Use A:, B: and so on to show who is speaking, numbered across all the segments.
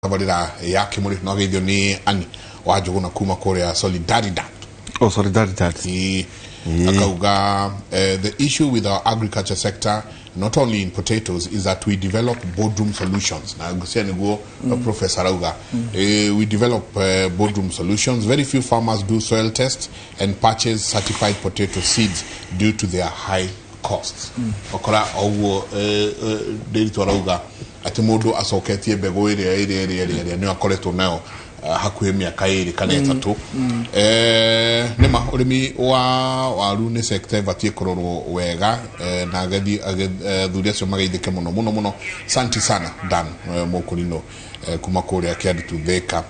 A: Tabarĩra ya Kĩmũrĩ no geithio nĩ Ani wa Njũgũna kuma kũrĩa Solidaridad.
B: Oh, Solidaridad.
A: Ĩĩ. Akauga the issue with our agriculture sector, not only in potatoes, is that we develop boardroom solutions. Na ngũcia nĩguo professor arauga. We develop boardroom solutions. Very few farmers do soil tests and purchase certified potato seeds due to their high costs. Okora oguo Ndiritu arauga atĩ mũndũ acoketie mbegũ ĩrĩa ĩrĩa ĩrĩa ĩrĩa ĩrĩa nĩyo akoretwo nayo hakuhĩ mĩaka 2 kana 3. Nĩma ũrĩmi wa waru nĩ sector ĩbatiĩ kũrorwo wega, na agethi athuri acio mageithĩke mũno mũno mũno. Santi sana Dan Mũkũrinũ kuma kũrĩa Kĩandutu Thĩka.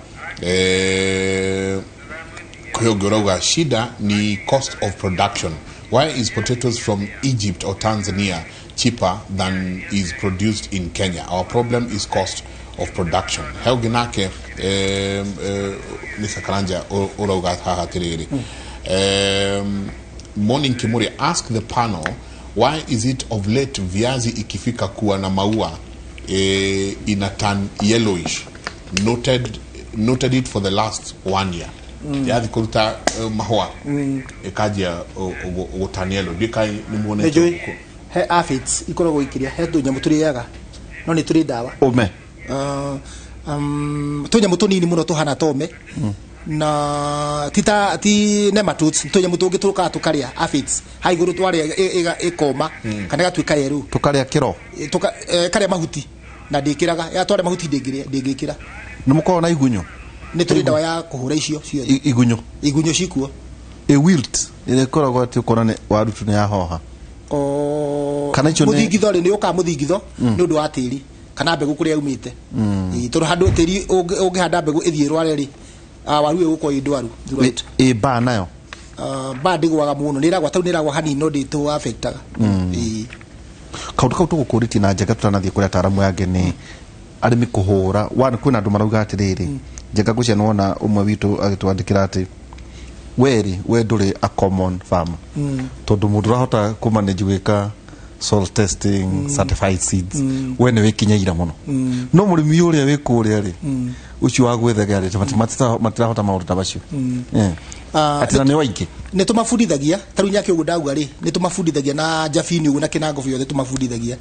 A: Kwĩ ũngĩ ũrauga shida ni cost of production. Why is potatoes from Egypt or Tanzania cheaper than is produced in Kenya? Our problem is cost of production. He ũngĩ nake Mr. Karanja ũrauga haha atĩrĩrĩ, "Morning Kimuri, ask the panel, why is it of late viazi ikifika kuwa na maua ina turn yellowish? Noted it for the last one year." Yathi kũruta mahũa ĩkanjia gũturn yellow. Ndiũĩ nĩ muonete.
C: Nĩ njũĩ he aphids ikoragwo ikĩrĩa, he tũnyamũ tũrĩaga no nĩ tũrĩ ndawa.
B: Ũme.
C: Tũnyamũ tũnini mũno tũhana tome na ti ta ti nematodes, tũnyamũ tũngĩ tũkaga tũkarĩa aphids ha igũrũ twarĩa ĩkoma kana ĩgatuĩka yerũ.
B: Tũkarĩa kĩro.
C: Karĩa mahuti na ndĩkĩraga yatwarĩa mahuti ndĩngĩrĩa, ndĩngĩkĩra.
B: Nĩ mũkoragwo na igunyũ?
C: Nĩ tũrĩ ndawa ya kũhũra icio ciothe.
B: Igunyũ.
C: Igunyũ cikuo.
B: Ĩ wilt ĩrĩa ĩkoragwo atĩ ũkona nĩ waru tu nĩ yahoha? Kana icio
C: Mũthingitho rĩ, nĩ ũkaga mũthingitho nĩ ũndũ wa tĩri kana mbegũ kũrĩa yaumĩte. Ĩĩ, tondũ handũ tĩri ũngĩhanda mbegũ ĩthiĩ ĩrware rĩ, waru ĩyo ĩgũkorwo ĩ ndwaru throughout.
B: Ĩ mbaa nayo?
C: Mbaa ndĩgũaga mũno, nĩ ĩragwa tau, nĩ ĩragwa hanini no ndĩtũ affectaga. Ĩĩ.
B: Kaũndũ kau tũgũkũrĩtie na Njenga tũtanathiĩ kũrĩ ataaramu angĩ nĩ arĩmi kũhũra one. Kwĩna andũ marauga atĩrĩrĩ, Njenga, ngwĩciria nĩwona ũmwe witũ agĩtwandĩkĩra atĩ werĩ we ndũrĩ a common farmer tondũ mũndũ ũrahota kũmanage gwĩka soil testing, certified seeds, we nĩ wĩkinyaira mũno, no mũrĩmi ũrĩa wĩ kũrĩa rĩ, ũcio wa gwĩthegea rĩ, matirahota maũndũ ta macio. Atĩ na nĩ waingĩ.
C: Nĩ tũmabundithagia. Ta rĩu Nyake ũguo ndauga rĩ, nĩ tũmabundithagia na Njabini ũguo na Kĩnango biothe tũmabundithagia.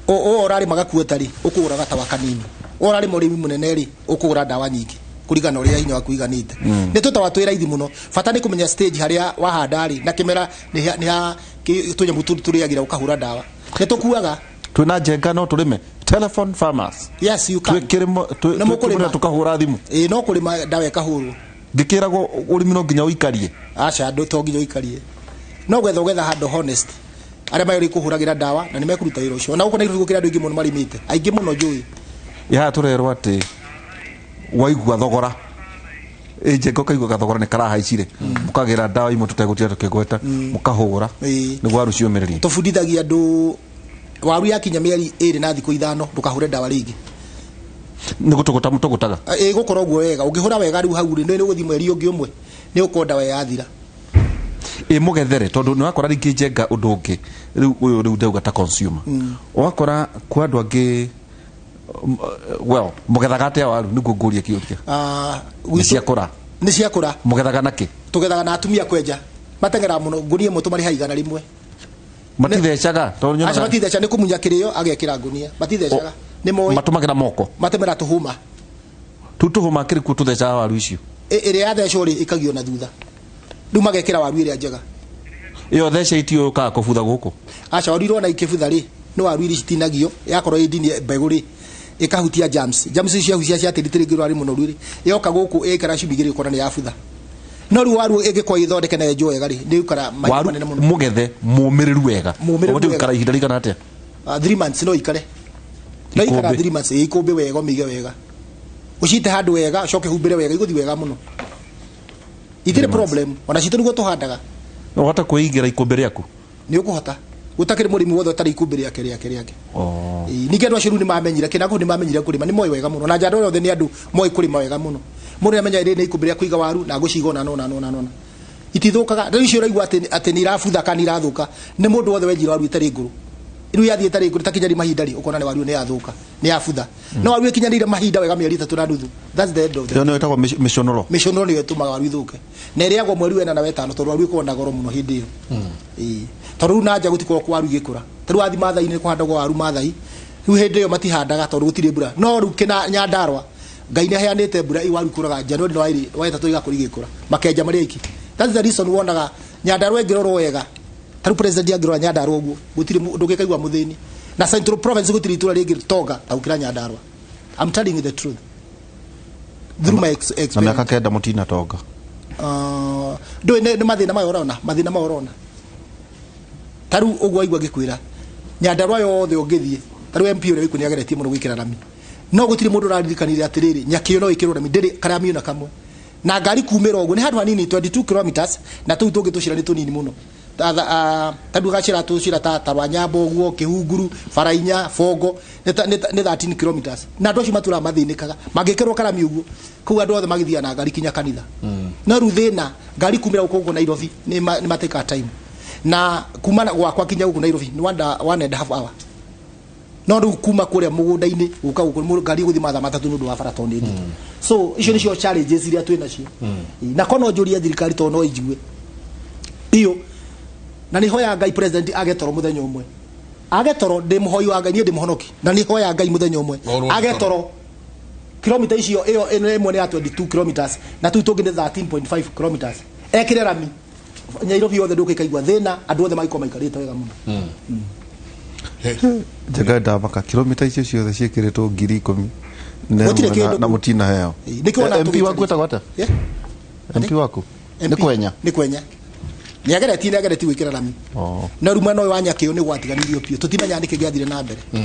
C: O ũrarĩma gakuota rĩ, ũkũgũra gatawa kanini. O ũrarĩma ũrĩmi mũnene rĩ, ũkũgũra ndawa nyingĩ kũringana na ũrĩa hinya waku ũiganĩte. Nĩ tũtawa twĩ raithi mũno. Bata nĩ kũmenya stage harĩa wahanda rĩ na kĩmera nĩ ha tũnyamũ tũu tũrĩagĩra, ũkahũra ndawa nĩ tũkuaga.
B: Twĩna Njenga no tũrĩme telephone farmers?
C: Yes, you can.
B: Twĩkĩrĩmo.
C: Nĩ mũkũrĩma.
B: Tũkahũra thimũ.
C: Ĩĩ, no kũrĩma ndawa ĩkahũrwo.
B: Ngĩkĩragwo ũrĩmi no nginya ũikarie.
C: Aca, andũ to nginya ũikarie, no gwetha ũgetha handũ honest arĩa mayũrĩ kũhũragĩra ndawa na nĩ mekũruta wĩra ũcio. Ona gũkũ Nairobi gũkĩrĩ andũ aingĩ mũno marĩmĩte, aingĩ mũno njũĩ.
B: Ĩ haha tũrerwo atĩ waigua thogora ĩ Njenga, ũkaigua gathogora nĩ karahaicire, mũkagĩra ndawa imwe tũtegũtira tũkĩgweta, mũkahũra nĩguo waru ciũmĩrĩrie.
C: Tũbundithagia andũ waru yakinya mĩeri 2 na thikũ 5 ndũkahũre ndawa rĩngĩ.
B: Nĩ gũtũgũta mũtũgũtaga.
C: Ĩ gũkorwo ũguo wega ũngĩhũra wega rĩu hau rĩ, nĩ ũgũthiĩ mweri ũngĩ ũmwe nĩ ũkorwo ndawa yathira.
B: Ĩ mũgethere, tondũ nĩ wakora rĩngĩ Njenga ũndũ ũngĩ rĩu ũyũ rĩu ndauga ta consumer, ũgakora kwa andũ angĩ, well, mũgethaga atĩa waru? Nĩguo ngũrie kĩũria. Nĩ ciakũra?
C: Nĩ ciakũra.
B: Mũgethaga nakĩ?
C: Tũgethaga na atumia kwenja, mateng'eraga mũno. Ngũnia ĩmwe tũmarĩha 100.
B: Matithecaga tondũ
C: aca
B: nyonaga
C: matitheca, nĩ kũmunya kĩrĩo agekĩra ngũnia, matithecaga, nĩ moĩ.
B: Matũmagĩra moko?
C: Matemera tũhũma.
B: Tu tũhũma kĩrĩ kuo tũthecaga waru icio?
C: Ĩrĩa yathecwo rĩ, ĩkagio na thutha, rĩu magekĩra waru ĩrĩa njega.
B: Ĩyo theceitio yũkaga kũbutha gũkũ?
C: Aca, waru irona ikĩbutha rĩ, nĩ waru iria citinagio yakorwo ĩ ndinie mbegũ rĩ, ĩkahutia germs. Germs icio ciahutia cia tĩri, tĩri rĩngĩ ũrarĩ mũnoru rĩ, yoka gũkũ ĩikara ciumia 2 ũkona nĩ yabutha. No rĩu waru ĩngĩkorwo ĩthondeke na yenjwo wega rĩ, nĩ ĩikara mahinda
B: Waru
C: manene mũno.
B: Mũgethe mũmĩrĩru wega?
C: Mũmĩrĩru
B: Ũbatiĩ
C: wega.
B: gũikara ihinda rĩigana atĩa?
C: 3 months no ikare, no ikara.
B: Ikũmbĩ.
C: 3 months, ĩ ikũmbĩ wega, ũmĩige wega, ũcite handũ wega, ũcoke humbĩre wega, igũthiĩ wega mũno, itirĩ problem. Ona citũ nĩguo tũhandaga.
B: Ũhota kwĩigĩra ikũmbĩ rĩaku?
C: Nĩ ũkũhota, gũtakĩrĩ mũrĩmi wothe ũtarĩ ikũmbĩ rĩake.
B: Oh.
C: Ĩĩ, ningĩ andũ acio rĩu nĩ mamenyire kĩnango, nĩ mamenyire kũrĩma, nĩ moĩ wega mũno. Na njanda yothe nĩ andũ moĩ kũrĩma wega mũno. Mũndũ nĩ amenya rĩrĩ nĩ ikũmbĩ rĩa kũiga waru na ngũciga ũna na ũna na ũna na ũna, itithũkaga. Rĩu icio ũraigua atĩ nĩ irabutha kana nĩ irathũka, nĩ mũndũ wothe wenjire waru ĩtarĩ ngũrũ. Rĩu yathiĩ ĩtarĩ ĩtakinyanĩire mahinda rĩ, ũkona nĩ waru nĩ yathũka, nĩ yabutha. No waru ĩkinyanĩire mahinda wega mĩeri 3.5, that's the end of the
B: Ĩyo nĩyo ĩtagwo mĩconoro.
C: Mĩconoro nĩyo ĩtũmaga waru ithũke, na ĩrĩagwo mweri wena na wetano, tondũ waru ĩkoragwo na goro mũno hĩndĩ ĩyo. Ĩĩ. Tondũ rĩu na nja gũtikoragwo kwa waru igĩkũra. Ta rĩu wathiĩ Maathai-inĩ kũhandagwo waru Maathai, rĩu hĩndĩ ĩyo matihandaga tondũ gũtirĩ mbura. No rĩu kĩna Nyandarua Ngai nĩ aheanĩte mbura, i waru ikũraga January na waĩrĩ wa ĩtatũ igakũra igĩkũra, makenja marĩ aiki. That's the reason wonaga Nyandarua ĩngĩrorwo wega, ta rĩu president angĩrora Nyandarua ũguo, gũtirĩ ndũngĩkaigua mũthĩni. Na Central Province gũtirĩ itũra rĩngĩ tonga ta gũkĩra Nyandarua. I'm telling you the truth through my
B: Na
C: experience.
B: mĩaka 9 mũtinatonga.
C: Ndũĩ nĩ mathĩna maya ũrona, mathĩna maya ũrona ta rĩu ũguo waigua ngĩkwĩra Nyandarua yothe ũngĩthiĩ, ta rĩu MP ũrĩa wĩkuo nĩ ageretie mũno gwĩkĩra rami, no gũtirĩ mũndũ ũraririkanire atĩrĩrĩ, Nyakĩo no ĩkĩrwo rami, ndĩrĩ karami ona kamwe. Na ngari kumĩra ũguo nĩ handũ hanini, 22 kilometers, na tũu tũngĩ tũcĩra nĩ tũnini mũno. Ta gacĩra tũcĩra ta Rwanyambo ũguo, Kĩhunguru, Barainya, Bongo, nĩ 13 kilometers, na andũ acio matũraga mathĩnĩkaga mangĩkĩrwo karami ũguo kũu, andũ othe magĩthiaga na ngari kinya kanitha. No rĩu thĩna, ngari kumĩra gũkũ gũkũ Nairobi nĩ matĩkaga time, na kuma gwakwa kinya gũkũ Nairobi nĩ 1.5 hour. No rĩu kuma kũrĩa mũgũnda-inĩ gũka gũkũ ngari ĩgũthiĩ mathaa 3 nĩ ũndũ wa bara tondũ nĩ nditũ. So icio nĩcio challenges iria twĩ nacio. Na kono njũrie thirikari, tondũ no ĩnjigue biũ, na nĩ hoya Ngai president age toro mũthenya ũmwe, age toro. Ndĩ mũhoi wa Ngai, niĩ ndĩ mũhonoki, na nĩ hoya Ngai mũthenya ũmwe
A: Orwo nĩ
C: age
A: toro.
C: Toro kilomita icio, ĩyo ĩno ĩmwe nĩ ya 22 kilometers na tũu tũngĩ nĩ 13.5 kilometers, ekĩre rami Nairobi yothe, ndũngĩkaigua thĩna, andũ othe magĩkorwo maikarĩte wega mũno.
B: Njenga ndamaka kilomita icio ciothe ciĩkĩrĩtwo 10,000 na
C: Gũtirĩ
B: ĩmwe
C: kĩndũ
B: na
C: kũu.
B: mũtinaheo.
C: Ĩĩ, nĩkĩo ona
B: MP waku
C: tũgĩcarĩtie.
B: etagwo atĩa?
C: Yeah?
B: MP waku nĩ
C: MP?
B: Kwenya?
C: Nĩ Kwenya, nĩ ageretie gwĩkĩra rami.
B: Oh.
C: No rĩu mwena ũyũ wa Nyakĩũ nĩ gwatiganirio biũ, tũtimenya nĩkĩ gĩathire na mbere. Ĩĩ.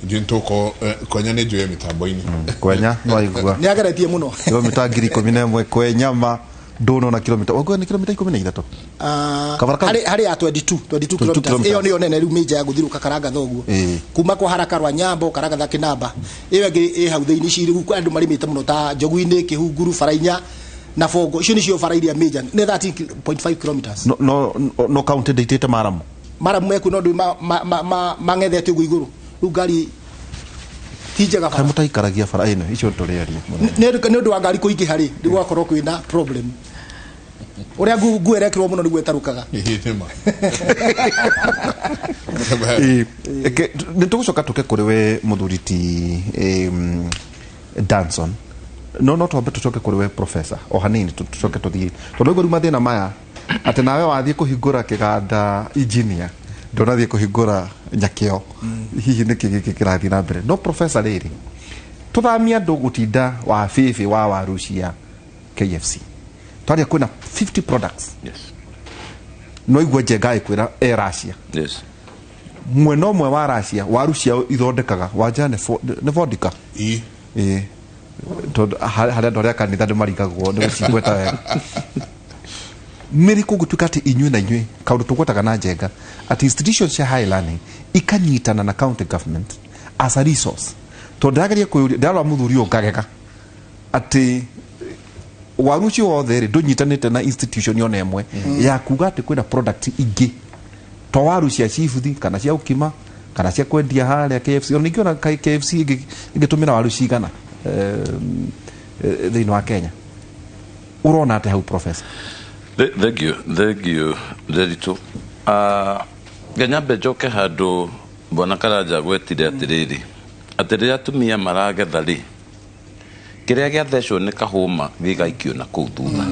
A: Njui nĩtũko Kwenya nĩ njũĩ mĩtambo-inĩ.
B: Kwenya no aigua.
C: Nĩ ageretie mũno.
B: Kilomita 11,000 Kwenyama ndũnona kilomita waigua nĩ kilomita 13. Kabara kau?
C: Harĩ ya 22 22 kilometers.
B: Kilometers.
C: Ĩyo nĩyo nene rĩu major ya gũthiũrũka Karangatha ũguo. Kuma kwa Haraka, rwa Nyambo, Karangatha, Kĩnamba, ĩyo ĩngĩ ĩ hau thĩinĩ. Ici rĩu andũ marĩmĩte mũno ta Njogu-inĩ, Kĩhunguru, Barainya na Bongo, icio nĩcio bara iria major, nĩ 13.5 kilometers.
B: No county ndĩitĩte maramu.
C: Maramu meku, no ndũ mang'ethete ũguo igũrũ, rĩu ngari ti njega
B: Kaĩ
C: bara.
B: Mũtaikaragia bara ĩno icio tũrĩaria.
C: Nĩ ũndũ wa ngari kũingĩha rĩ, rĩu gwakorwo kwĩna problem. Ũrĩa nguo ĩrekĩrwo mũno nĩguo ĩtarũkaga.
A: Ĩĩ, nĩma.
B: Nĩ tũgũcoka tũke kũrĩ we mũthuri ti Danson, no twambe tũcoke kũrĩ we professor o hanini, tũcoke tũthiĩ, tondũ rĩu mathĩna maya atĩ nawe wathiĩ kũhingũra kĩganda, engineer ndũnathiĩ kũhingũra Nyakĩo, hihi nĩkĩ gĩkĩ kĩrathiĩ na mbere? No professor, rĩrĩ tũthamia andũ gũtinda wa bĩbĩ wa waru cia KFC, twaria kwĩna 50 products. No igua Njenga ĩkwĩra e Russia. Mwena ũmwe wa Russia waru ciao ithondekaga wanja nĩ vodka.
A: Ĩĩ.
B: Ĩĩ, tondũ harĩ andũ arĩa kanitha nĩ marigagwo nĩ gũcigweta wega. Mĩrĩ kũngĩtuĩka atĩ inyuĩ na inyuĩ kaũndũ tũgwetaga na Njenga atĩ institutions cia high learning ikanyitana na county government as a resource, tondũ ndĩrageria kwĩyũria, ndĩrarora mũthuri ũyũ ngagega atĩ waru ũcio wothe rĩ ndũnyitanĩte na institution yona ĩmwe ya kuga atĩ kwĩna product ingĩ to waru cia chibuthi kana cia ũkima kana cia kwendia harĩa KFC. Ona ningĩ ona KFC ĩngĩtũmĩra waru cigana thĩinĩ wa Kenya? Ũrona atĩ hau, professor?
D: Thank you, thank you, Nderitu. Nyambe njoke handũ bwana Karanja agwetire atĩrĩrĩ, atĩ rĩrĩa atumia maragetha rĩ, kĩrĩa gĩathecwo nĩ kahũma gĩgaikio na kũu thutha.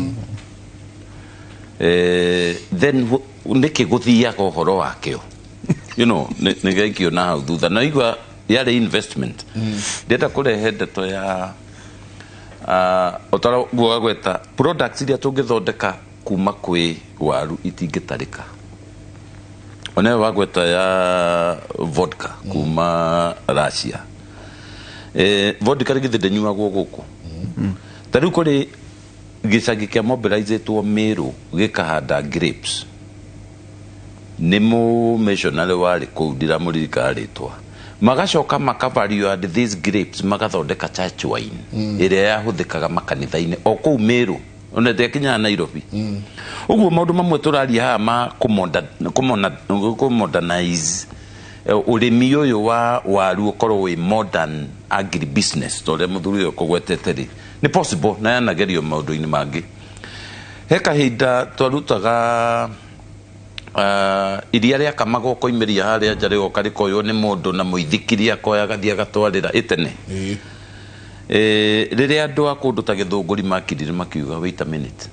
D: Then nĩkĩ gũthiaga ũhoro wakĩo, nĩ gĩaikio na hau thutha na igua yarĩ investment. Ndĩrenda kũrehe ndeto ya otara guo wagweta products iria tũngĩthondeka kuma kwĩ waru itingĩtarĩka. Onayo wagweta ya vodka kuma Russia, vodka rĩgithĩ ndĩnyuagwo gũkũ? Ta rĩu kũrĩ gĩcagi kĩa mobilizĩtwo Meru gĩkahanda grapes, nĩ mũ missionary warĩ kũu, ndiramũririkana rĩtwa, magacoka makavalue add these grapes, magathondeka church wine ĩrĩa yahũthĩkaga makanitha-inĩ o kũu Meru, ona ndĩakinyaga Nairobi. Ũguo maũndũ mamwe tũraria haha ma kũmodernize. Ũrĩmi ũyũ wa waru ũkorwo wĩ modern agri business ta ũrĩa mũthuri ũyũ kũgwetete rĩ, nĩ possible na yanagerio maũndũ-inĩ mangĩ. He kahinda twarutaga iria rĩakamagwo koimĩria harĩa nja, rĩgoka rĩkoywo nĩ mũndũ na mũithikiri, akoya agathiĩ agatwarĩra ĩtene. Rĩrĩa andũ a kũndũ ta Gĩthũngũri makirire makiuga, "Wait a minute,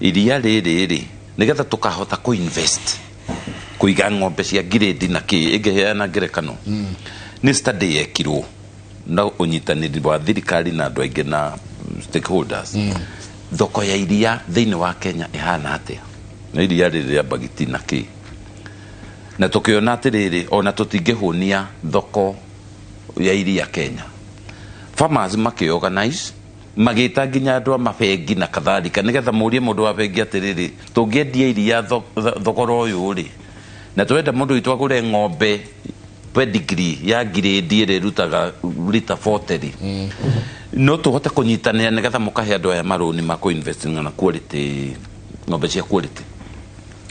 D: iria rĩrĩ rĩ, nĩgetha tũkahota kũ-invest kũiga ng'ombe cia ngirĩndi na kĩ." Ĩngĩheana ngerekano, nĩ study yekirwo na ũnyitanĩri wa thirikari na andũ aingĩ na stakeholders, thoko ya iria thĩinĩ wa Kenya ĩhana atĩa, na iria rĩrĩ rĩa mbagiti na kĩ, na tũkĩona atĩrĩrĩ, ona tũtingĩhũnia thoko ya iria Kenya. Farmers makĩorganize, magĩta nginya andũ a mabengi na kadhalika, nĩgetha mũrie mũndũ wa bengi atĩrĩrĩ, tũngĩendia iria thogora ũyũ rĩ, na twenda mũndũ witũ agũre ng'ombe pedigree ya ngirĩndi ĩrĩa ĩrutaga rita 40 rĩ, no tũhote kũnyitanĩra nĩgetha mũkahe andũ aya marũni ma kũ-invest na quality, ng'ombe cia quality.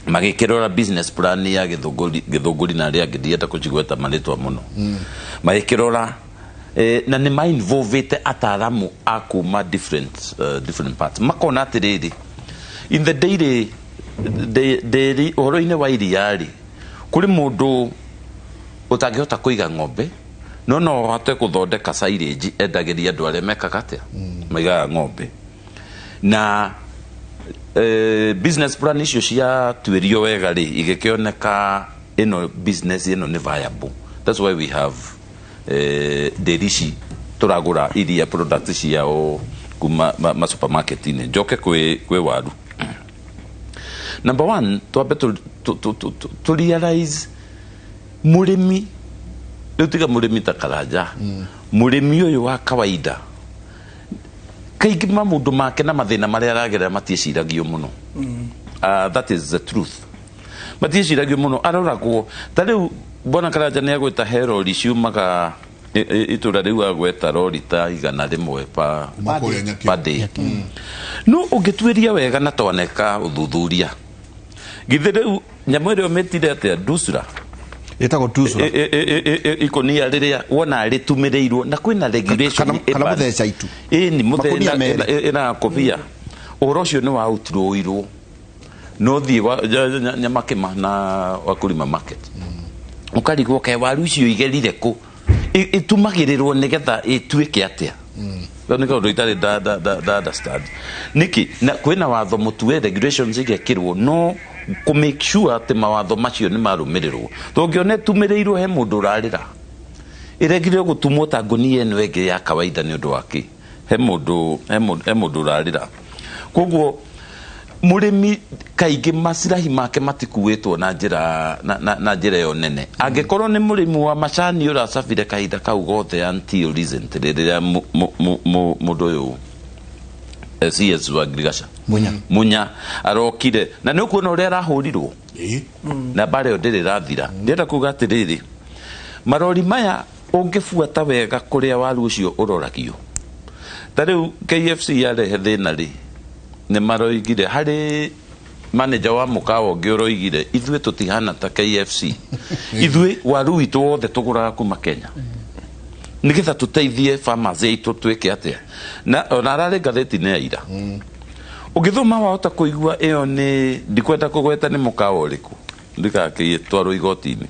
D: Magĩkĩrora business plan ya Gĩthũngũri, Gĩthũngũri na arĩa angĩ, ndienda kũcigweta marĩtwa mũno. Magĩkĩrora na nĩ ma-involvĩte ataaramu a kuma different parts, makona atĩrĩrĩ, in the dairy dairy ũhoro-inĩ wa iria rĩ, kũrĩ mũndũ ũtangĩhota kũiga ng'ombe, no ahote gũthondeka silage endagĩria andũ arĩa mekaga atĩa, maigaga ng'ombe. Na business plan icio ciatuĩrio wega rĩ, igĩkĩoneka ĩno business ĩno nĩ viable. That's why we have dairy ici tũragũra iria, products ciao kuma ma supermarket-inĩ. Njoke kwĩ waru. Number one, twambe tu realize mũrĩmi rĩu, tiga mũrĩmi ta Karanja, mũrĩmi ũyũ wa kawaida, kaingĩ maũndũ make na mathĩna marĩa aragerera matiĩciragio mũno. That is the truth, matiĩciragio mũno, aroragwo ta rĩu bwana Karanja nĩ agwĩta he rori ciumaga itũra rĩu, agweta rori ta 100 pa
A: Kuma kũrĩa Nyakĩo.
D: Per day. No ũngĩtuĩria wega na twaneka ũthuthuria, githĩ rĩu nyamũ ĩrĩa ũmĩtire atĩa, ndusura?
B: Ĩtagwo tusura.
D: Ikũnia rĩrĩa wona rĩtumĩrĩirwo na kwĩna regulation.
B: Kana mũtheca itu.
D: Ĩni.
B: Makũnia merĩ.
D: Ĩna kobia ũhoro ũcio nĩ waũturũirwo, no thiĩ Nyamakĩma na Wakulima market, ũkarigwo kaĩ waru icio igerire kũ, ĩtumagĩrĩrwo nĩgetha ĩtuĩke atĩa. Kau nĩ kaũndũ itarĩ nda understand nĩkĩ na kwĩna watho mũtue, regulations igekĩrwo, no kũ make sure atĩ mawatho macio nĩ marũmĩrĩrwo. Tũngĩona ĩtumĩrĩirwo he mũndũ ũrarĩra, ĩregire gũtumwo ta ngũnia ĩno ĩngĩ ya kawaida, nĩ ũndũ wa kĩ? He mũndũ ũrarĩra. Koguo mũrĩmi kaingĩ macirahi make matikuĩtwo na njĩra na njĩra ĩyo nene. Angĩkorwo nĩ mũrĩmi wa macani ũracabire kahinda kau gothe until recently, rĩrĩa mũndũ ũyũ CS wa agriculture
B: Munya.
D: Munya arokire, na nĩ ũkuona ũrĩa arahũrirwo. Na mbara ĩyo ndĩrĩ ĩrathira. Ndĩrenda kuga atĩrĩrĩ, marori maya ũngĩbuata wega kũrĩa waru ũcio ũroragio, ta rĩu KFC yarehe thĩna rĩ, nĩ maroigire harĩ manager wa mũkawa ũngĩ ũroigire, "Ithuĩ tũtihana ta KFC, ithuĩ waru witũ wothe tũgũraga kuma Kenya nĩgetha tũteithie farmers aitũ twĩke atĩa." Na ona ararĩ ngathĩti-inĩ ya ira, ũngĩthoma wahota kũigua ĩyo nĩ ndikwenda kũgweta nĩ mũkawa ũrĩkũ, ndikakĩtwarwo igoti-inĩ.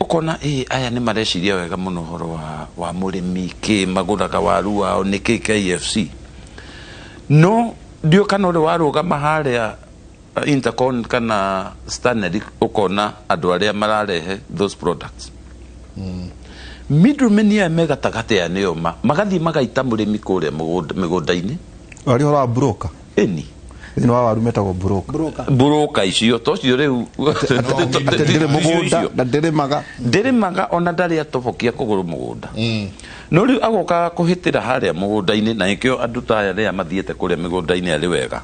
D: Ũkona ĩ aya nĩ mareciria wega mũno ũhoro wa mũrĩmi, kĩ magũraga waru wao nĩ kĩ KFC. No ndio kana ũrĩ warũgama harĩa Intercon kana Stanley, ũkona andũ arĩa mararehe those products, middlemen aya me gatagatĩ aya nĩo magathiĩ magaita mũrĩmi kũrĩa mĩgũnda-inĩ.
B: Wari ũhoro wa broker.
D: Ĩni.
B: Thĩinĩ wa waru metagwo broker.
C: Broker.
D: Broker icio tocio rĩu.
B: Atĩ ndĩrĩ mũgũnda na ndĩrĩmaga.
D: Ndĩrĩmaga, ona ndarĩ atobokia kũgũrũ mũgũnda, no rĩu agokaga kũhĩtĩra harĩa mũgũnda-inĩ, na nĩkĩo andũ ta aya rĩrĩa mathiĩte kũrĩa mĩgũnda-inĩ arĩ wega.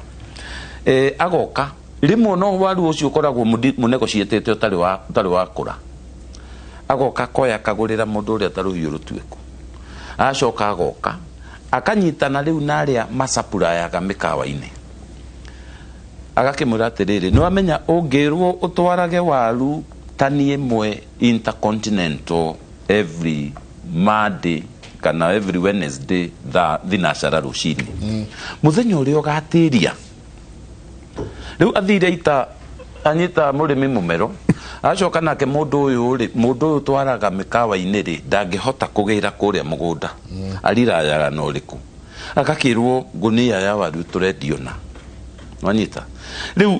D: Agoka rĩmwe no waru ũcio ũkoragwo mũnegotiatĩte ũtarĩ wakũra, agoka akoya akagũrĩra mũndũ ũrĩa ta rũhiũ rũtuĩku, acoka agoka akanyitana rĩu na arĩa macapurayaga mĩkawa-inĩ, agakĩmwĩra atĩrĩrĩ, nĩ wamenya ũngĩrwo ũtwarage waru. Tani ĩmwe intercontinental every Monday kana every Wednesday thaa thinacara rũcinĩ, mũthenya ũrĩa ũgatĩria. Rĩu athire ita anyita mũrĩmi mũmero, acoka nake mũndũ ũyũ rĩ, mũndũ ũyũ twaraga mĩkawa-inĩ rĩ, ndangĩhota kũgĩra kũrĩa mũgũnda, arirayaga na ũrĩkũ, agakĩrwo ngũnia ya waru tũrendio na wanyita. Rĩu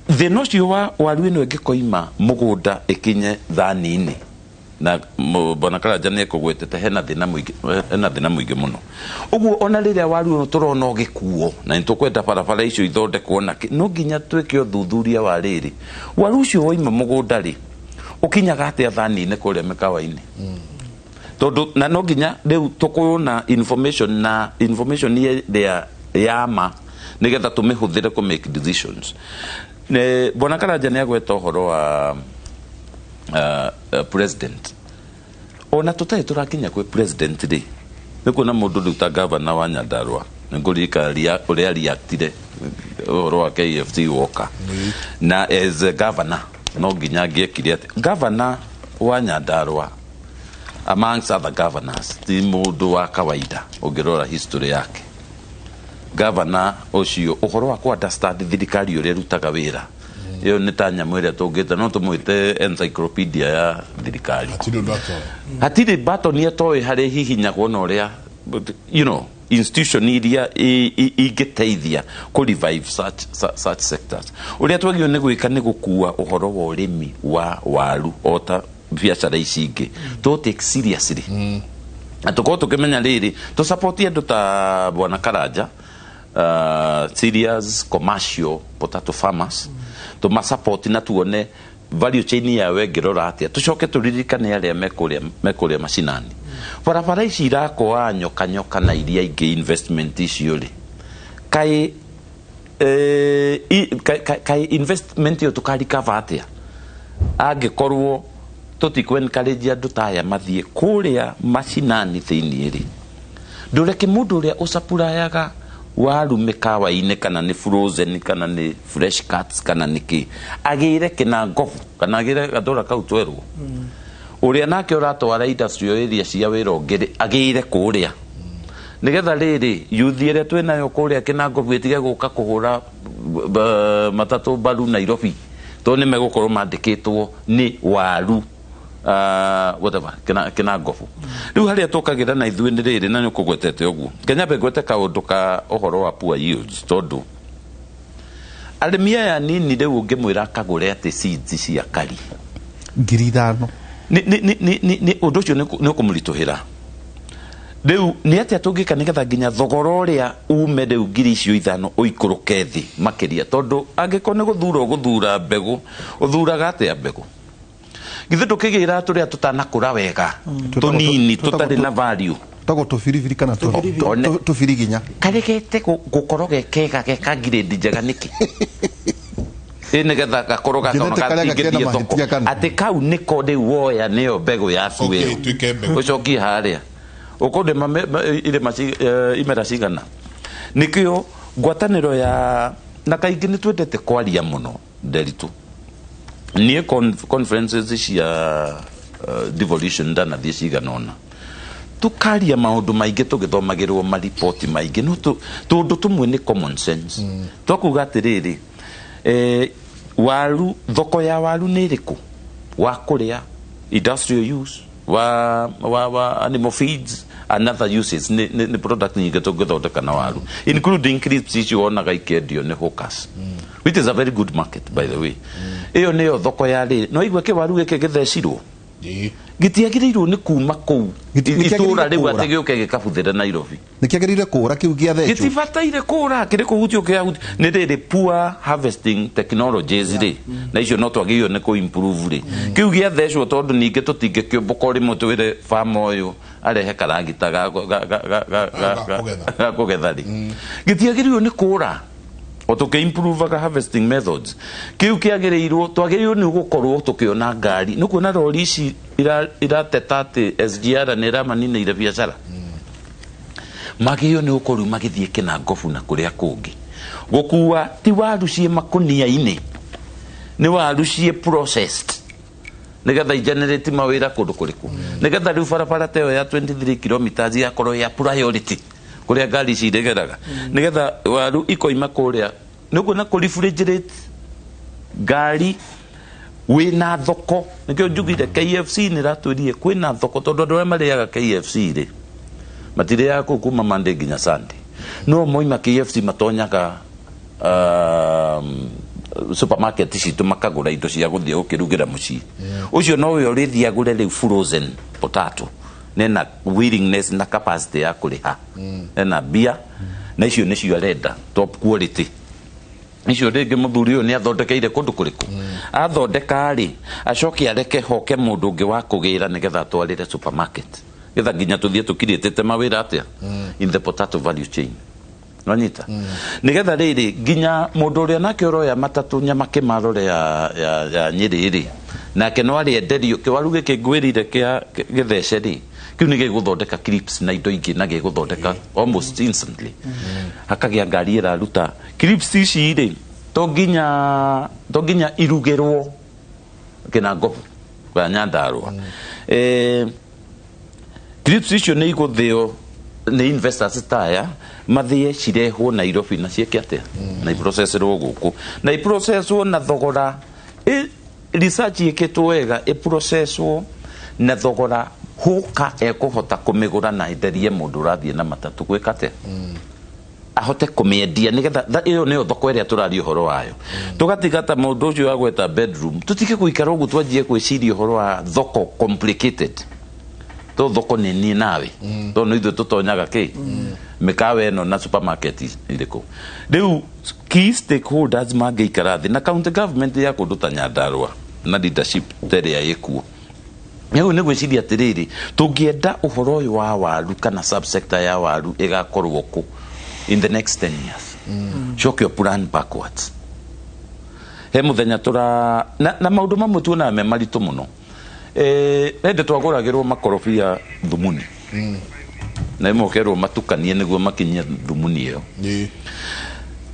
D: thĩna ũcio wa waru ĩno ĩngĩkoima mũgũnda ĩkinye thani-inĩ, na bwana Karanja nĩ ekũgwetete, hena thĩna mũingĩ, hena thĩna mũingĩ mũno. Ũguo ona rĩrĩa waru ĩno tũrona ũgĩkuo na nĩ tũkwenda barabara icio ithondekwo na no nginya twĩke ũthuthuria wa rĩrĩ, waru ũcio waima mũgũnda rĩ, ũkinyaga atĩa thani-inĩ kũrĩa mĩkawa-inĩ? Tondũ na no nginya rĩu tũkorwo na information, na information ĩrĩa ya ma, nĩgetha tũmĩhũthĩre kũ make decisions. Bwana Karanja nĩ agweta ũhoro wa president. Ona tũtarĩ tũrakinya kwĩ president rĩ, nĩ kuona mũndũ rĩu ta gavana wa Nyandarua, nĩ ngũririkana ũrĩa reactire ũhoro wa KFC woka, na as a governor no nginya angĩekire atĩ gavana wa Nyandarua amongst other governors ti mũndũ wa kawaida. Ũngĩrora history yake, gavana ũcio, ũhoro wa ku understand thirikari ũrĩa ĩrutaga wĩra, ĩyo nĩ ta nyamũ ĩrĩa tũngĩta, no tũmwĩte encyclopedia ya thirikari.
A: Hatirĩ ũndũ atoĩ.
D: Hatirĩ button atoĩ harĩ hihinyagwo na ũrĩa institution iria ingĩteithia kũ revive such sectors. Ũrĩa twagĩrĩirwo nĩ gwĩka nĩ gũkua ũhoro wa ũrĩmi wa waru o ta biacara ici ingĩ, tũ take seriously, na tũkorwo tũkĩmenya rĩrĩ, tũ andũ ta bwana Karanja, serious commercial potato farmers, tũmasupport na tuone value chain yao ĩngĩrora atĩa. Tũcoke tũririkane arĩa mekũrĩa macinani. Barabara ici irakoa nyoka nyoka na iria ingĩ, investment icio rĩ, kaĩ kaĩ investment ĩyo tũkarikava atĩa angĩkorwo tũtikũ encourage andũ ta aya mathiĩ kũrĩa macinani thĩiniĩ rĩ? Ndũreke mũndũ ũrĩa ũcapurayaga waru mĩkawa-inĩ, kana nĩ frozen kana nĩ fresh cuts kana nĩ kĩ, agĩre kĩnangobu kana agĩre gatũra kau twerwo. Ũrĩa nake ũratwara industrial area cia wĩra ũngĩ rĩ, agĩre kũrĩa, nĩgetha rĩrĩ yuthi ĩrĩa twĩnayo kũrĩa kĩnangobu ĩtige gũka kũhũra matatũ mbaru Nairobi, tondũ nĩ megũkorwo mandĩkĩtwo nĩ waru whatever kĩnangobu. Rĩu harĩa tũkagĩra na ithuĩ nĩ rĩrĩ, na nĩ ũkũgwetete ũguo, Kenya ngwete kaũndũ ka ũhoro wa poor yields, tondũ arĩmi aya nini rĩu ũngĩmwĩra akagũre atĩ seeds cia kari
B: 5,000,
D: nĩ ũndũ ũcio nĩ ũkũmũritũhĩra. Rĩu nĩ atĩa tũngĩka nĩgetha nginya thogora ũrĩa ume rĩu 5,000 ũikũrũke thĩ makĩria? Tondũ angĩkorwo nĩ gũthura ũgũthura mbegũ, ũthuraga atĩa mbegũ? Githĩ ndũkĩgĩra tũrĩa tũtanakũra wega, tũnini, tũtarĩ na value?
B: Tagwo tũbiribiri kana tũbiriginya.
D: Karegete gũkorwo ge kega, ge ka grade njega nĩkĩ? Ĩ nĩgetha gakorwo
B: Githĩ ti karĩa gakĩrĩ na
D: gakĩngĩthiĩ thoko
B: mahĩtia kana?
D: Atĩ kau nĩko rĩu woya nĩyo mbegũ yaku.
A: Okay,
D: Ĩyo
A: ĩtuĩke mbegũ.
D: Ũcokie harĩa ũkũrĩma irĩma imera cigana. Nĩkĩo ngwatanĩro ya na kaingĩ nĩ twendete kwaria mũno Nderitu. Niĩ conferences cia devolution ndanathiĩ cigana ũna, tukaria maũndũ maingĩ, tũgĩthomagĩrwo mariboti maingĩ, no tũndũ tũmwe nĩ common sense. Twakuga atĩrĩrĩ, waru, thoko ya waru nĩ ĩrĩkũ? Wa kũrĩa, industrial use, wa animal feeds and other uses. Nĩ product nyingĩ tũngĩthondeka na waru, including crisps icio wonaga ikĩendio nĩ hawkers, which is a very good market, by the way. Ĩyo nĩyo thoko ya rĩrĩ. No igua kĩwaru gĩkĩ gĩthecirwo, gĩtiagĩrĩirwo nĩ kuma kũu
B: Nĩkĩagĩrĩire
D: itũra rĩu
B: kũũra.
D: atĩ gĩũke gĩkabuthĩre Nairobi.
B: Nĩkĩagĩrĩire kũũra kĩu gĩathecwo?
D: Gĩtibataire kũra, kĩrĩ kũhutio kĩahuti nĩ rĩrĩ, poor harvesting technologies rĩ, na icio no twagĩrĩirwo nĩ kũ improve rĩ. Kĩu gĩathecwo, tondũ ningĩ tũtingĩkĩũmbũka rĩmwe twĩre farmer ũyũ arehe karagita
A: Ga kũgetha.
D: ga kũgetha rĩ, gĩtiagĩrĩirwo nĩ kũra o tũkĩ-improvaga harvesting methods. Kĩu kĩagĩrĩirwo, twagĩrĩirwo nĩ gũkorwo tũkĩona ngari, nĩ kuona rori ici irateta atĩ SGR nĩ ĩramaninĩire biacara. Magĩrĩirwo nĩ gũkorwo rĩu magĩthiĩ kĩnangobu na kũrĩa kũngĩ gũkua ti waru ciĩ makũnia-inĩ, nĩ waru ciĩ processed. Nigetha igenerate mawĩra kũndũ kũrĩkũ? Nigetha rĩu barabara ta ĩyo ya 23 kilometers yakorwo ya priority kũrĩa ngari ici irĩgeraga, nigetha waru ikoima kũrĩa nĩguo kũ refrigerate ngari wĩna thoko. Nĩkĩo njugire KFC nĩ ratwĩrire kwĩna thoko, tondũ andũ arĩa marĩaga KFC rĩ, matirĩaga kũu kuma Monday nginya Sunday, no moima KFC matonyaga supermarket citũ makagũra indo cia gũthiĩ gũkĩrugĩra mũciĩ. Ũcio nowe ũrĩthiĩ agũre rĩu frozen potato, nena willingness na capacity ya kũrĩha, ena mbia, na icio nĩcio arenda, top quality icio. Rĩngĩ mũthuri ũyũ nĩ athondekeire kũndũ kũrĩkũ athondeka rĩ, acoke areke hoke mũndũ ũngĩ wa kũgĩra nĩgetha atwarĩre supermarket, getha nginya tũthiĩ tũkirĩtĩte mawĩra atĩa in the potato value chain. Nwanyita? Nigetha rĩrĩ nginya mũndũ ũrĩa nake ũroya matatũ nyama kĩmarore ya Nyĩrĩ rĩ, nake no arĩenderio kĩwaru gĩkĩ ngwĩrire kĩa gĩthece rĩ, kĩu nĩ gĩgũthondeka crisps na indo ingĩ, na gĩgũthondeka almost instantly hakagĩa ngari ĩraruta crisps ici rĩ, to nginya irugĩrwo Kĩnangobu kana Nyandarũa. Crisps icio nĩ igũthĩo nĩ investors taya mathĩe cirehwo Nairobi na ciĩke atĩa, na iprocesserwo gũkũ, na iprocesswo na thogora research ĩkĩtwo wega, ĩprocesswo na thogora hũka ekũhota kũmĩgũra na enderie mũndũ ũrathiĩ na matatũ gwĩka atĩa, ahote kũmĩendia, nĩgetha ĩyo nĩyo thoko ĩrĩa tũraria ũhoro wayo. Tũgatiga ta mũndũ ũcio wa gweta bedroom, tũtige gũikara ũguo, twanjie gwĩciria ũhoro wa thoko complicated, to thoko nĩ niĩ nawe, tondũ nĩ ithuĩ tũtonyaga kĩ mĩkawa ĩno na supermarket irĩkũ. Rĩu key stakeholders mangĩikara thĩ na county government ya kũndũ ta Nyandarũa na leadership ta ĩrĩa ĩkuo rĩu, nĩ gwĩciria atĩrĩrĩ, tũngĩenda ũhoro ũyũ wa waru kana subsector ya waru ĩgakorwo kũ in the next 10 years, coke plan backwards. He mũthenya tũra na maũndũ mamwe tuonaga me maritũ mũno. Hĩndĩ twagũragĩrwo makorobia thumuni, na ĩmwe ũkerwo matukanie nĩguo makinyie thumuni ĩyo.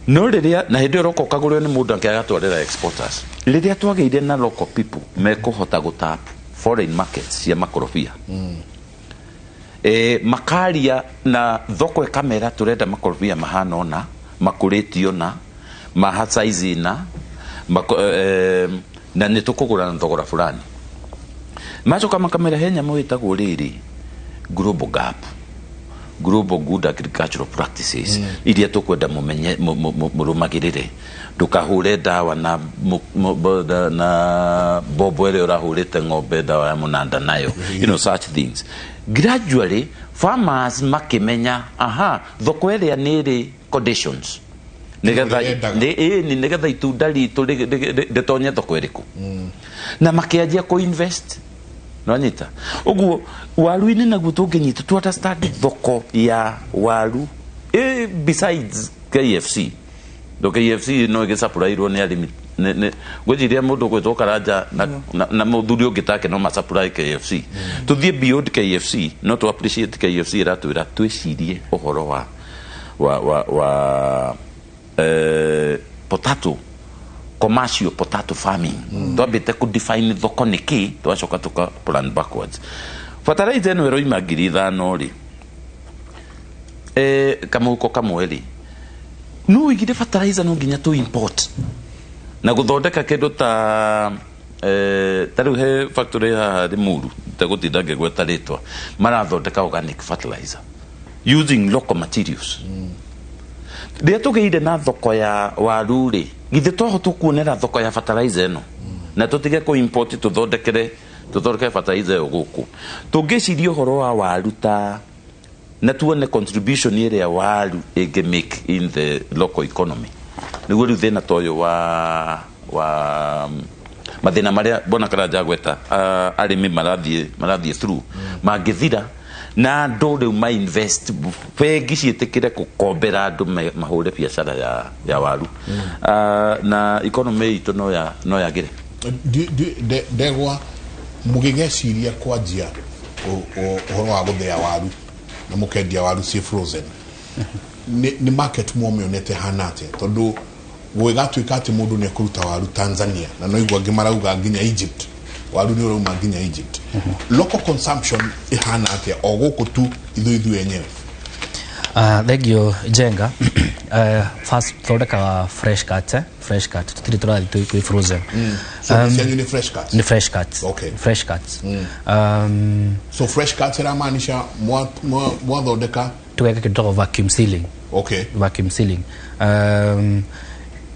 D: No rĩrĩa na hĩndĩ ĩyo roka ũkagũrwo nĩ mũndũ angĩ agatwarĩra exporters, rĩrĩa twagĩire na local people mekũhota gũtap foreign markets cia makorobia, makaria na thoko ĩkamera tũrenda makorobia mahana ũna, makũrĩtio na maha size na na nĩ tũkũgũra na thogora fulani. Macoka makamera he nyamũ ĩtagwo rĩrĩ Global Gap, Global Good Agricultural Practices, iria tũkwenda mũmenye mũrũmagĩrĩre. Ndũkahũre ndawa na, na mbombo ĩrĩa ũrahũrĩte ng'ombe ndawa ya mũnanda nayo, such things. Gradually farmers makĩmenya aha thoko ĩrĩa nĩ ĩrĩ conditions nĩgetha
A: Ĩrĩa yendaga.
D: Ĩni nĩgetha itunda ritũ rĩtonye thoko ĩrĩkũ, na makĩanjia kũ invest. Nwanyita? Ũguo waru-inĩ naguo tũngĩnyita tu understand thoko ya waru, besides KFC, ndo KFC no ĩgĩsupplyirwo nĩ arĩmi ngwĩciria mũndũ gwĩtwo Karanja na mũthuri ũngĩ take no masupply KFC. Tũthiĩ beyond KFC, no tu appreciate KFC ĩratwĩra twĩcirie ũhoro wa potato, commercial potato farming. Twambĩte kũ define thoko nĩ kĩ, twacoka tũka plan backwards. Fertilizer ĩno ĩroima 5,000 rĩ, kamũhuko kamwe rĩ, no ũigire fertilizer no nginya tũ import na gũthondeka kĩndũ ta ta rĩu he factory haha Limuru, tegũtinda ngĩgweta rĩtwa, marathondeka organic fertilizer using local materials. Rĩrĩa tũgĩire na thoko ya waru rĩ, githĩ twahota kuonera thoko ya fertilizer ĩno na tũtige kũ import, tũthondekere fertilizer ĩyo gũkũ? Tũngĩciria ũhoro wa waru ta na tuone contribution ĩrĩa waru ĩngĩ make in the local economy, nĩguo rĩu thĩna ta ũyũ wa mathĩna marĩa mbona Karanja gweta, arĩmi marathiĩ through mangĩthira na andũ rĩu ma invest, bengi ciĩtĩkĩre gũkombera andũ mahũre biacara ya waru, na economy itũ no yagĩre.
A: Ndegwa, mũgĩgeciria kwanjia ũhoro wa gũthĩa waru na mũkendia waru ciĩ frozen, nĩ market mwamĩonete hana atĩa? Tondũ gwĩgatuĩka atĩ mũndũ nĩ ekũruta waru Tanzania, na no igua angĩ marauga nginya Egypt. Waru nĩ ũrauma nginya Egypt. Local consumption ĩhana atĩa o gũkũ tu ithuĩ enyewe?
E: Thank you, Njenga. First thondekaga fresh cut, eh? Fresh cut tutiri tũrathiĩ twĩ frozen.
A: So cianyu nĩ fresh cuts?
E: Ni fresh cuts.
A: Okay.
E: Fresh cuts.
A: So fresh cuts ĩramaanisha mwathondeka
E: Tugeka kĩndũ tagwo vacuum sealing. Vacuum sealing,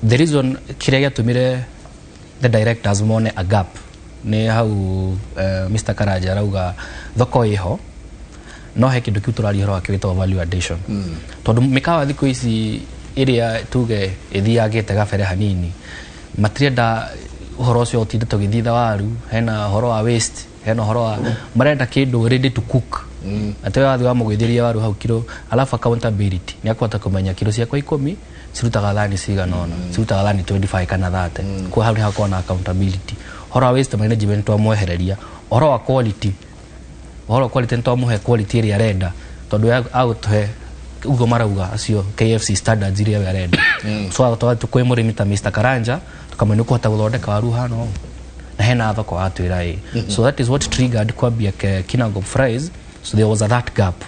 E: the reason kĩrĩa gĩatũmire the directors mone a gap nĩ hau, Mr. Karanja arauga thoko ĩho, no he kĩndũ kĩu tũraria ũhoro wakĩo gĩtagwo value addition, tondũ mĩkawa thikũ ici ĩrĩa tuge ĩthiagĩte gabere hanini matirenda ũhoro ũcio ũtinde tũgĩthitha waru, hena ũhoro wa waste, hena ũhoro wa marenda kĩndũ ready to cook, atĩ we wathiĩ wamũgũithĩria waru hau kiro, alafu accountability nĩ akũhota kũmenya kiro ciakwa 10 cirutaga thani cigana ũna, cirutaga thani 25 kana 30. Kwa hau nĩ hakorwo na accountability. Ũhoro wa waste management twamwehereria, ũhoro wa quality, ũhoro wa quality nĩ twamũhe quality ĩrĩa arenda, tondũ we agũtũhe ũguo marauga acio KFC standards iria we arenda. So twathiĩ kwĩ mũrĩmi ta Mr. Karanja tukamwĩra nĩ ũkũhota gũthondeka waru hana ũũ na hena thoko, atwĩra ĩ. So that is what triggered kwambia Kinangop Fries. So there was a that gap,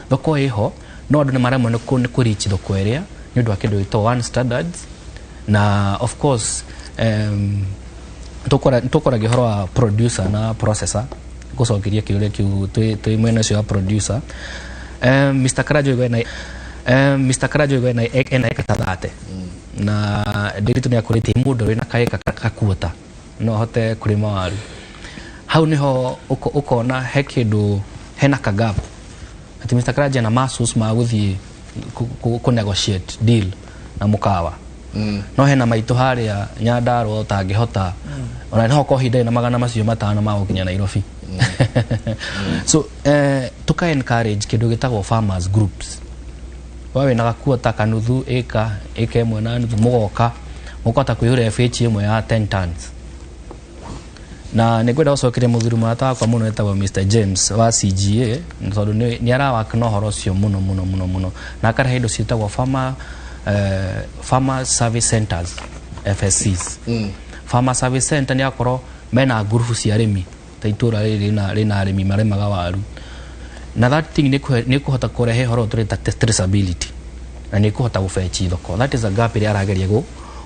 E: thoko ĩho no andũ nĩ maremwo nĩ kũ reach thoko ĩrĩa nĩ ũndũ wa kĩndũ gĩtagwo one standards. Na of course tũkoragia ũhoro wa producer na processor, gũcokeria kĩũria kĩu twĩ mwena ũcio wa producer. Mr. Karanja oiga ena Mr. Karanja oiga ena eka ta 30 na ndĩritũ nĩ akũrĩtie mũndũ wĩna kaĩka kakuota no ahote kũrĩma waru. Hau niho ũkona he kĩndũ hena kagap atĩ Mr. Karanja na muscles ma gũthiĩ kũ negotiate deal na mũkawa, no hena maitũ harĩa Nyandarua ũtangĩhota ona no okorwo ihinda na 500 ma gũkinya Nairobi. So tuka encourage kĩndũ gĩtagwo farmers groups. Wa wĩna gakuota kanuthu ĩka 1.5 mũgoka mũkahota kwĩhũra FH ĩmwe ya 10 tons. Na nĩ ngwenda gũcokeria mũthuri mũrata wakwa mũno wĩtagwo Mr. James wa CGA, tondũ nĩ arawaka na ũhoro ũcio mũno mũno mũno mũno, na akarehe indo ciĩtagwo farmer service centers, FSCs. Farmer service center nĩ akorwo mena ngurubu cia arĩmi, ta itũra rĩrĩ rĩna arĩmi marĩmaga waru, na that thing nĩ kũhota kũrehe ũhoro tũreta traceability na nĩ kũhota gũbeci thoko. That is a gap ĩrĩa arageria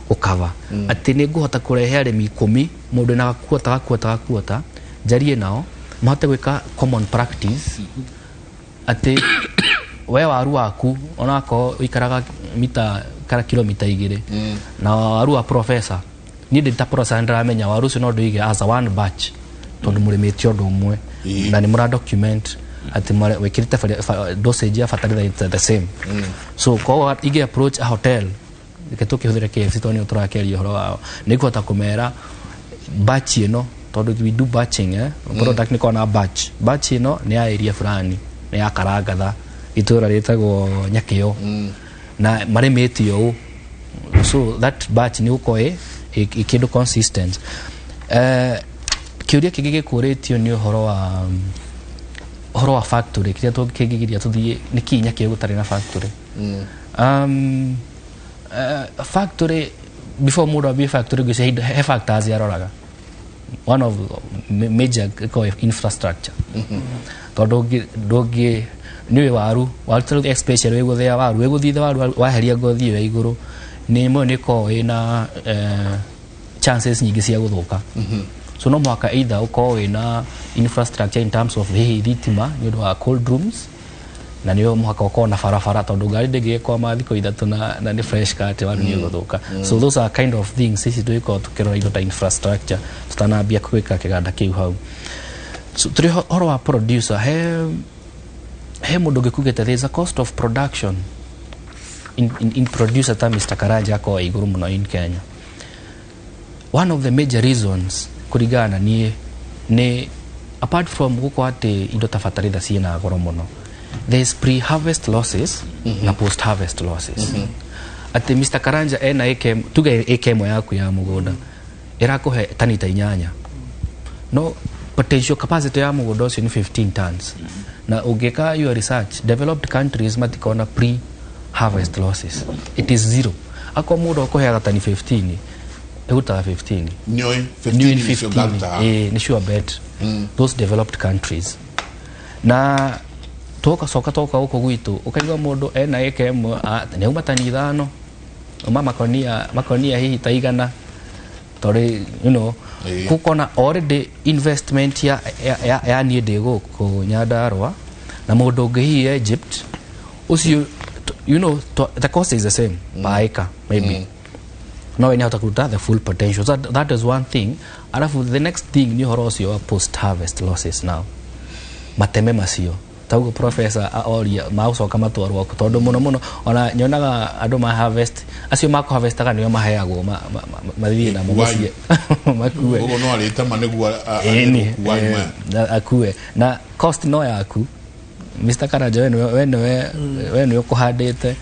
E: gũcover, atĩ nĩ ngũhota kũrehe arĩmi 10, mũndũ na gakuota gakuota gakuota, njarie nao mahote gwĩka common practice, atĩ we waru waku onakorwo ũikaraga mita kana kilomita 2 na waru wa professor, niĩ ndĩ ta professor ndĩramenya waru ũcio no ndũige as a one batch, tondũ mũrĩmĩte ũndũ ũmwe na nĩ mũra document atĩ wĩkĩrĩte dosage ya fertilizer, it's the same. So koguo ingĩ approach a hotel, reke tũkĩhũthĩre KFC tondũ nĩo tũrakĩaria ũhoro wao, nĩ ngũhota kũmera batch ĩno, tondũ we do batching, eh? Product nĩ na batch, batch ĩno nĩ ya area fulani, nĩ ya Karangatha, itũra rĩtagwo Nyakĩo, na marĩmĩte ũũ, so that batch nĩ gũkorwo ĩ kĩndũ consistent. Kĩũria kĩngĩ gĩkũrĩtio nĩ ũhoro wa factory, kĩrĩa tũngĩgiria tũthiĩ nĩ kĩ Nyakĩo gũtarĩ na factory. Factory, before mũndũ ambie factory, ngwĩciria he factors yaroraga. One of major ĩkoragwo infrastructure, tondũ ndũngĩ nĩũĩ waru, waru tarĩu especially wĩgũthĩa waru, wĩgũthitha waru, waheria ngothi ĩyo ya igũrũ, nĩ ĩmwe nĩ ĩkoragwo ĩna chances nyingĩ cia gũthũka. So no mũhaka either ũkorwo wĩna infrastructure in terms of hihi thitima nĩ ũndũ wa cold rooms, na nĩ mũhaka ũkorwo na barabara, tondũ ngari ndĩngĩgĩkwama thikũ 3 na nĩ fresh cut, waru nĩ ũgũthũka. So those are kind of things ici tũgĩkorwo tũkĩrora indo ta infrastructure tũtanambia gwĩka kĩganda kĩu hau. So tũrĩ ũhoro wa producer, he mũndũ ũngĩkugĩte there is a cost of production in producer ta Mr. Karanja akorwo igũrũ mũno in Kenya. One of the major reasons kũringana na niĩ nĩ apart from gũkorwo atĩ indo ta bataraitha ciĩna goro mũno, there is pre-harvest losses na post-harvest losses, atĩ Mr. Karanja ena ĩka, tuge ĩka ĩmwe yaku ya mũgũnda ĩrakũhe tani ta 8, no potential capacity ya mũgũnda ũcio nĩ 15 tons. Na ũngĩka your research, developed countries matikona pre harvest losses, it is zero. Akorwo mũndũ akũheaga tani 15 Ĩrutaga 15.
A: Nĩoĩ
E: New
A: 15
E: in
A: nĩcio
E: 15
A: ngarutaga.
E: Nĩ sure bet. Those developed countries na tũgacoka toka gũkũ gwitũ, ũkaigua mũndũ ena ĩka ĩmwe, nĩ auma tani 5, uma makonia hihi ta 100, tondũ you know, gũkona already investment ya niĩ ndĩ gũkũ Nyandarua na mũndũ ũngĩ hihi Egypt ũcio, you know, the cost is the same per acre maybe, no we nĩahota kũruta the full potential. So that is one thing. Alafu the next thing nĩ ũhoro ũcio wa post harvest losses. Now mateme macio tauguo professor oria magũcoka matwarwo kũ, tondũ mũno mũno ona nyonaga andũ ma harvest acio makũ harvestaga nĩo maheagwo mathiĩ namo mũciĩ makue.
A: Ũguo no arĩtema nĩguo
E: Ĩni,
A: arĩgũkua maya.
E: Akue na cost no yaku, Mr. Karanja, we nĩwe ũkũhandĩte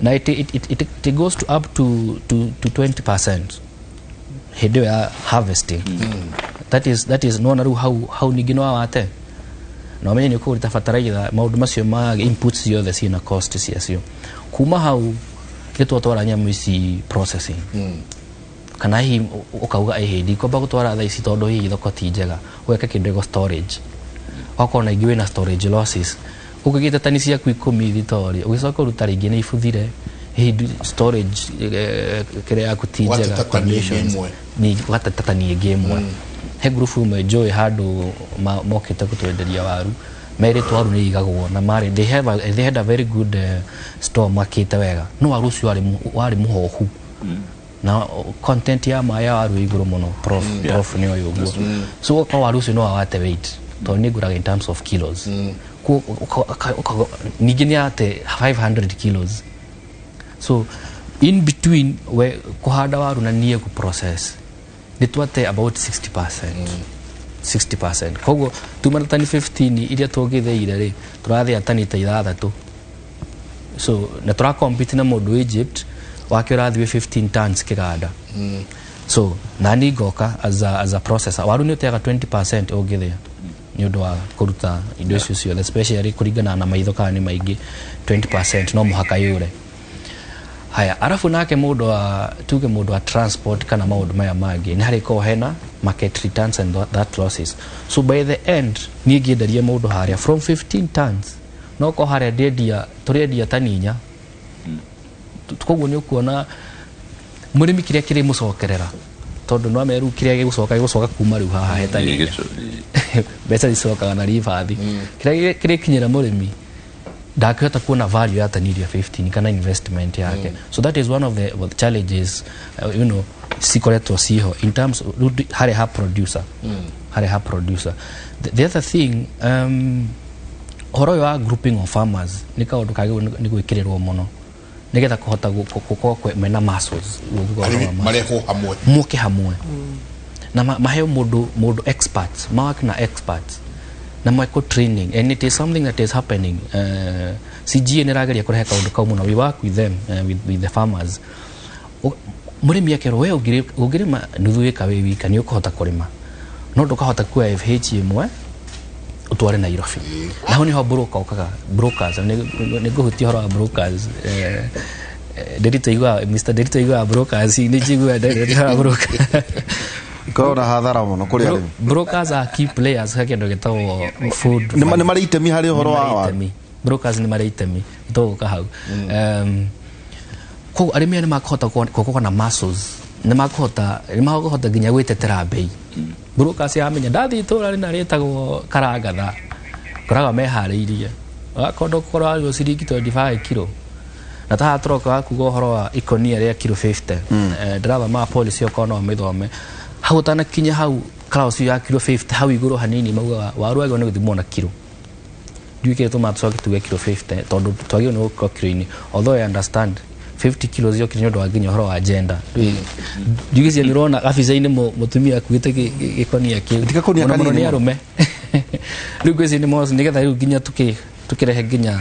E: na it goes to up to 20% hĩndĩ ĩyo ya harvesting. That is nona rĩu hau ningĩ no wawate na ũmenye nĩ ũkũgũrĩta bataraitha, maũndũ macio ma inputs ciothe ciĩna cost ciacio. Kuma hau nĩ twatwara nyamũ ici processing, kana hihi ũkauga ĩhĩ ndikwamba gũtwara thaa ici tondũ hihi thoko ti njega, ũgeka kĩndũ gĩgwo storage, ũgakorwo na ingĩ wĩna storage losses, ũkĩgĩte tani ciaku 10 thitori, ũgĩcoka ũruta rĩngĩ nĩ ibuthire, hihi storage kĩrĩa yaku ti njega,
A: Ũgateta tani ĩngĩ
E: conditions.
A: ĩmwe.
E: Ũgateta tani ĩngĩ ĩmwe. He ngurubu ĩmwe njũĩ handũ mokĩte gũtwenderia waru, merĩtwo waru nĩ igagwo na marĩ they had a very good store makĩte wega, no waru ũcio warĩ mũhohu na content ya maĩ ya waru ĩ igũrũ mũno, prof. Prof nĩ oĩ ũguo. So ũgakorwo waru ũcio no wawate weight tondũ nĩ ngũraga in terms of kilos. Ningĩ nĩ ate 500 kilos. So in between we kũhanda waru na niĩ gũ process nĩ twate about 60%, 60%. Koguo tuma na tani 15 iria tũngĩthĩire rĩ, tũrathĩa tani ta 6. So na tũra compete na mũndũ Egypt wake ũrathiĩ 15 tons kĩganda. So nani ngoka as a processor, waru nĩ ũteaga 20% ũngĩthĩa nĩ ũndũ wa kũruta indo icio ciothe, especially kũringana na maitho kana nĩ maingĩ, 20% no mũhaka yũre. Haya, arabu nake mũndũ wa, tuge mũndũ wa transport kana maũndũ maya mangĩ, nĩ harĩ korwo hena market returns and that losses. So by the end niĩ ngĩenderia mũndũ harĩa from 15 tons, no ko harĩa ndĩendia, tũrendia tani 4. Koguo nĩ ũkuona mũrĩmi kĩrĩa kĩrĩmũcokerera, tondũ no amenye rĩu kĩrĩa gĩgũcoka kuma rĩu haha he tani 4, mbeca cicokaga na ribathi, kĩrĩa kĩrĩkinyĩra mũrĩmi ndakĩhota kuona value ya tani iria 15 kana investment yake. So that is one of the challenges you know, cikoretwo ciho in terms rĩu harĩ ha producer, harĩ ha producer. The other thing, ũhoro ũyũ wa grouping of farmers nĩ kaũndũ kagĩrĩirwo nĩ gwĩkĩrĩrwo mũno nĩgetha kũhota gũkorwo mena muscles, ũguo ũhoro wa
A: Arĩmi
E: muscles.
A: Marehwo hamwe.
E: Moke hamwe na maheo mũndũ experts mawake na experts na micro training, and it is something that is happening. CGA nĩ ĩrageria kũrehe kaũndũ kau mũno. We work with them, with the farmers. Mũrĩmi akerwo we ũngĩrĩma nuthu ĩka wĩ wika nĩ ũkũhota kũrĩma, no ndũkahota kuoya FH ĩmwe ũtware Nairobi. Na hau nĩho broker okaga, brokers, nĩ ngũhutia ũhoro wa brokers. Ndĩrito iguaga, Mr. Ndĩrito iguaga brokers, nĩ njiguaga ndĩrito wa broker.
B: Ikoragwo na hathara mũno kũrĩ arĩmi.
E: Brokers are key players he kĩndũ gĩtagwo food.
B: Nĩ marĩ itemi harĩ ũhoro wa
E: Nĩ marĩ
B: waru.
E: itemi. Brokers nĩ marĩ itemi, tũgũka hau. Koguo arĩmi aya nĩ makũhota gũkorwo na muscles, nĩ makũhota nginya gwĩtetera bei. Brokers yamenya ndathiĩ itũra rĩna rĩtagwo Karangatha, ngoragwo meharĩirie wakorwo ndũkũgũra waru ciringi 25 kilo, na ta haha tũroka wa kuga ũhoro wa ikonia rĩa kilo 50. Ndĩrathomaga policy, okorwo no mĩthome hau ũtanakinya hau clause ya kilo 50 hau igũrũ hanini, maugaga waru wagĩrĩirwo nĩ gũthimwo na kilo. Ndiũĩ kĩrĩa tũmaga tũcoke tuge kilo 50, tondũ twagĩrĩirwo nĩ gũkorwo kilo-inĩ, although I understand 50 kilos yokire nĩ ũndũ wa nginya ũhoro wa gender. Ndiũĩ cia nĩ ũrona gabica-inĩ mũtumia akuĩte gĩkonia kĩu.
B: Ti gakonia
E: Mũno mũno
B: kanini
E: nĩ arũme rĩu ngwĩciria nĩ nĩgetha rĩu nginya tũkĩrehe nginya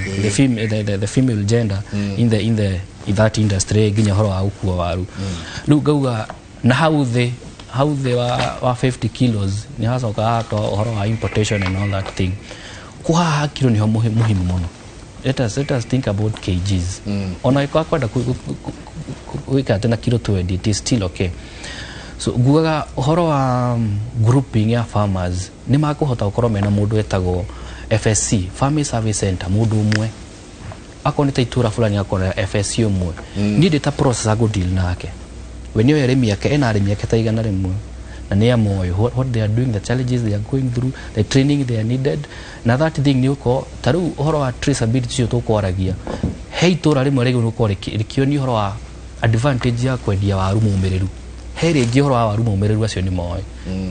E: the female gender in that industry, nginya ũhoro wa gũkua waru. Rĩu ngauga na hau thĩ wa 50 kilos nĩ hacoka hagakorwo ũhoro wa importation and all that thing. Kũhaha kilo nĩho muhimu mũno. Let us think about kgs. Ona ĩkorwo kwenda gwĩka atĩ na kilo 20, it is still okay. So ngugaga ũhoro wa grouping ya farmers, nĩ makũhota gũkorwo mena mũndũ wetagwo FSC, Farming Service Center, mũndũ ũmwe akorwo nĩ ta itũra fulani akorwo na FSC ũmwe. Niĩ ndĩ ta processor ngũ deal nake, we nĩoĩ arĩmi ake, ena arĩmi ake ta 100 na nĩ amoĩ what they are doing, the challenges they are going through, the training they are needed. Na that thing nĩ ũkorwo ta rĩu ũhoro wa traceability ũcio tũkwaragia, he itũra rĩmwe rĩgĩ gũkorwo rĩkĩonio ũhoro wa advantage ya kwendia waru mũmĩrĩru, he rĩngĩ ũhoro wa waru mũmĩrĩru, acio nĩ moĩ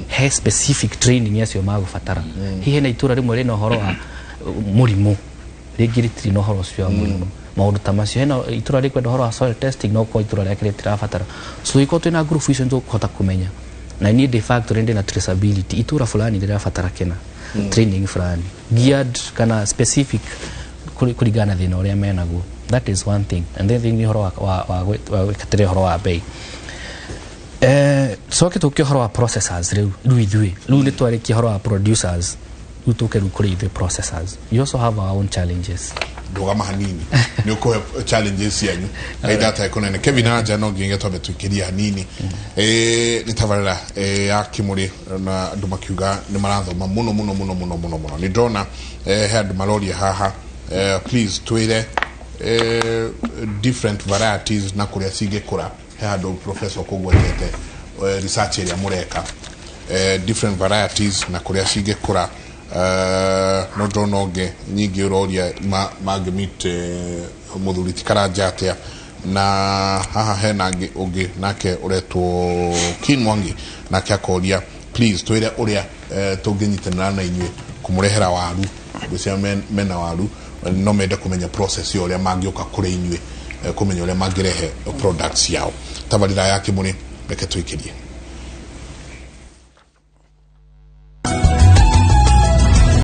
E: he specific training acio magũbatara. Hihi hena itũra rĩmwe rĩna ũhoro wa mũrimũ, rĩngĩ rĩtirĩ na ũhoro ũcio wa mũrimũ, maũndũ ta macio. Hena itũra rĩkwenda ũhoro wa soil testing, no korwo itũra rĩake rĩtirabatara. So ĩkorwo twĩna group icio nĩtũkũhota kũmenya, na niĩ ndĩ factory ndĩ na traceability, itũra fulani rĩrabatara kĩna training fulani geared kana specific kũringana na thĩna ũrĩa menaguo. That is one thing. And then thing nĩ ũhoro wa gwĩkatĩrĩra ũhoro wa bei. Coke tũke ũhoro wa processors. Rĩu ithuĩ rĩu nĩ twarĩkia ũhoro wa producers, rĩu tũke rĩu kũrĩ ithuĩ processors. We also have our own challenges.
A: Ndũgama hanini, nĩ ũkũhe challenges cianyu kaida ta kũnene. Kevin anja no nginya twambe tũikĩrie hanini. Nĩ tabarĩra ya Kĩmũrĩ na andũ makiuga nĩ marathoma mũno mũno mũno mũno mũno mũno. Nĩ ndona he andũ maroria haha, please twĩre different varieties na kũrĩa cingĩkũra. He handũ professor kũgwetete research ĩrĩa mũreka, different varieties na kũrĩa cingĩkũra. No ndona ũngĩ nyingĩ ũroria mangĩmeet mũthuri ti Karanja atĩa. Na haha hena ũngĩ nake ũretwo Kin Mwangi, nake akoria, please twĩre ũrĩa tũngĩnyitanĩra na inyuĩ kũmũrehera waru. Ngwĩciria mena waru, no mende kũmenya process ya ũrĩa mangĩũka kũrĩ inyuĩ, kũmenya ũrĩa mangĩrehe products ciao. Tabarĩra ya Kĩmũrĩ, reke tũikĩrie.